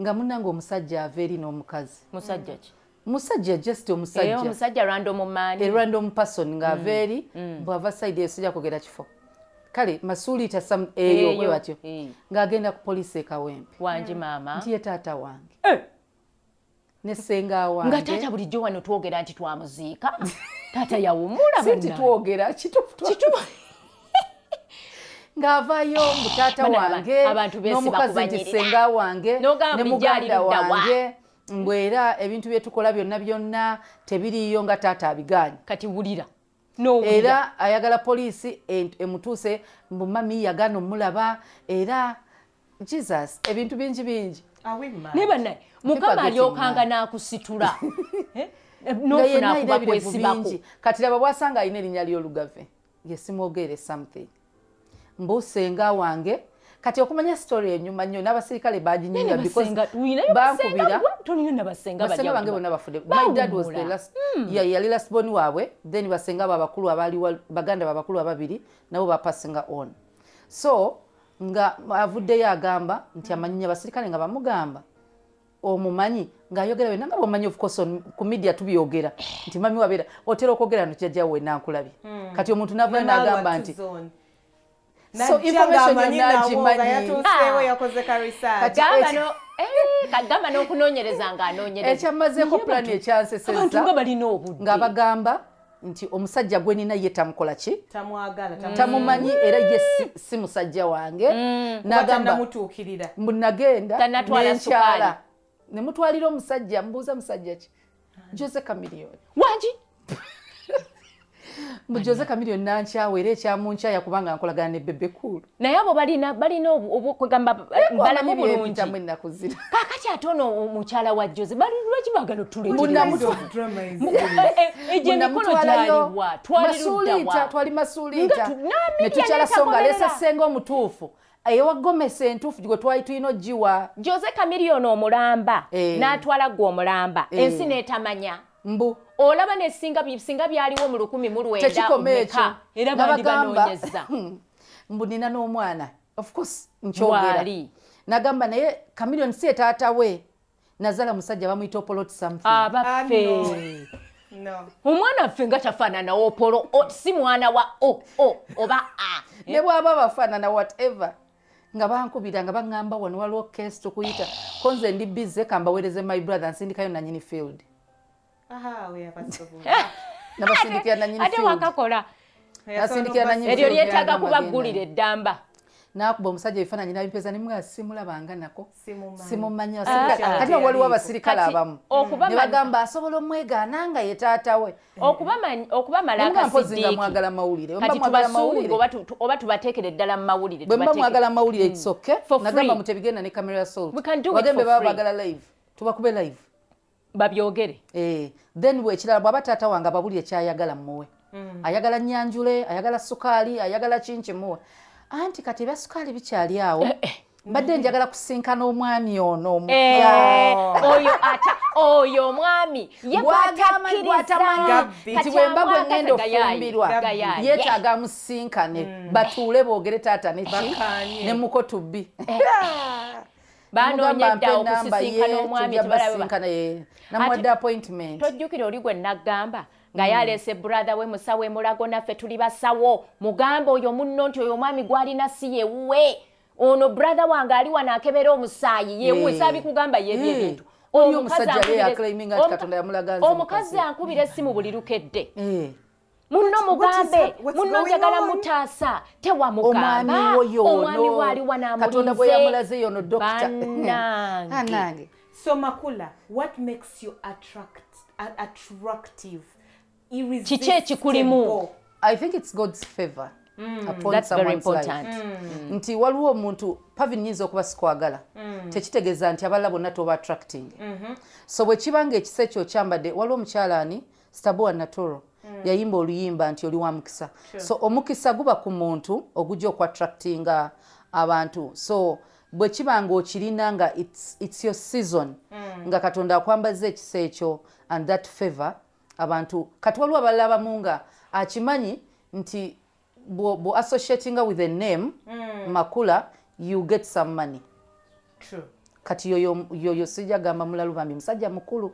Nga munnange omusajja ava eri n'omukazi. Musajja ki? Musajja, just omusajja. Omusajja random man. A random person ng'ava eri, bw'ava side eyo, sijja kwogera kifo, kale Masuuliita some eyo bwe batyo, ng'agenda ku poliisi e Kawempe. Wangi maama. Nti ye taata wange ne ssenga wange. Nga taata bulijjo wano twogera nti twamuziika, taata yawumula. Si nti twogera, kituufu, ng'avaayo mbu taata wange n'omukazi, nti ssenga wange ne muganda wange, mbu era ebintu bye tukola byonna byonna tebiriiyo, nga taata abigaanye. Kati wulira. Era ayagala poliisi emutuuse, mbu mami yagaana omulaba, era Jesus, ebintu bingi bingi. Naye bannaye, Mukama alyokanga n'akusitula, eh? Nofuna akuba kwesibako. Kati laba bwasanga alina erinnya ly'olugave, yesimwogere something, mbu senga wange. Kati okumanya story enyuma nnyo, n'abasirikale baginyumya because bankubira. Basenga bange bonna bafudde. My dad was the last, yali last born waabwe. Then basenga babakulu abaali baganda babakulu ababiri nabo bapasinga on. So nga avuddeyo agamba nti amanyinya abasirikale nga bamugamba omumanyi, ng'ayogera byonna nga bwomanyi. Of course ku media tubyogera nti mami wabeera otera okwogera no jjajja we nankulabye. Kati omuntu navayo n'agamba nti so information yonna agimanyi. Kagamba n'okunoonyereza ng'anoonyereza. Ekyamazeeko plan ekyanseseza nga balina obudde. Nga bagamba nti omusajja gwe nina ye tamukola ki, tamumanyi, era ye si musajja wange. Nagamba mbu nagenda nenkyala nemutwalira omusajja, mbuuza musajja ki? Jose Chameleone. Wangi? Mbu Jose Chameleone nankyawa, era ekyamunkyaya kubanga nkolagana ne Bebe Cool. Naye abo balina kwegamba balamu bulungi. Ennaku zira. Kakati ate ono omukyala wa Jose, lwaki bagala otuletegyo emikolo gyaliwa? Twali twali Masuliita netukyala, so nga alesa senga omutuufu ewa gomesi entuufu gwe twali tulina ogiwa. Jose Chameleone omulamba n'atwala gwe omulamba, ensi n'etamanya. Mbu olaba nesinga singa byaliwo mu 1900. Tekikoma ekyo. Era bandi banoonyeza. Mbu nina n'omwana, of course nkyogera, nagamba naye Chameleone si etaata we, nazala musajja bamuyita Opolot something. Abaffe, omwana ffe nga tafaanana Opolo, si mwana wa o o oba a. Ne bwaba bafaanana, whatever, nga bankubira nga baŋŋamba wano waliwo case tukuyita, ko nze ndi busy, kambaweereze my brother, nsindikayo nanyini field. Nabasindikira nanyini Ate field. Wakakola. Nasindikira nanyini Eryo field. Lyetaaga kubaggulira eddamba. Nakuba omusajja ebifaananyi nabimpeeza, nemugaa simulabanga nako, simumanyi. Ah, ah. Kati waliwo abasirikale Kati abamu ne bagamba asobola omwegaana nga ye taata we. Okubamala Nemugamba mpozi nga akasidiiki. mwagala mawulire. Bwe mba Kati mwagala tubasuubire mawulire, oba tubateekere ddala mu mawulire. Bwe mba mwagala mawulire, it's okay. For free. Nagamba mutebigenda ne camera salt. We can do it Wagembe for baba free. bagala live, tubakube live. Babyogere. Eh, then bwekirala bw'aba taata wange ababulire kyayagala muwe. Ayagala nyanjule, ayagala sukaali, ayagala kinki, muwe. Anti kati ebya sukaali bikyali awo, mbadde njagala kusinkana omwami ono omupya. Oyo ata oyo omwami ye Gw'agamba- gwatakkiriza. Gw'atamanyi. Gabbi. Nti bwe mba bwe ŋŋenda Gayaye, ofumbirwa, gayaye. yeetaaga amusinkane, batuule boogere taata neki Bakkaanye. ne muko tubbi. Banoonya edda okusisinkana omwami, tebalaba. Namuwadde appointment. Tojjukira oli gwe naggamba nga yaleese brother we musawo emulago, naffe tuli basawo, mugambe oyo munno nti oyo omwami gw'alina si yewuwe, ono brother wange ali wano akebera omusaayi yewuwe. Saabikugamba yebyo ebintu. Oli omusajja ye yaclaiminga nti Katonda yamulaga nze Omukazi mukazi. ankubira essimu buli lukedde, munno mugambe, munno njagala mutaasa, tewamugamba. Omwami wo yono. Omwami waali wano. Katonda bwe yamulaze yono dokita. Bannange. Anange. So Makula, what makes you attractive? Kiki ekikulimu? I think it's God's favor upon That's very someone's life. important. Nti waliwo omuntu, Pavin, nyinza okuba sikwagala, tekitegeeza nti abalala bonna toba attracting. So bwe kiba nga ekisa ekyo okyambadde, waliwo omukyala ani, Stabua Natoro, yayimba oluyimba nti oli wa mukisa. So omukisa guba ku muntu ogujja okuattractinga abantu. So bwe kiba nga okirina nga it's your season, nga Katonda akwambaza ekisa ekyo and that favor, abantu kati waliwo abalala abamu nga akimanyi nti bwo associatinga with a name Makula, you get some money. True. Kati yoyo yoyo sijja gamba mulalu, bambi musajja mukulu.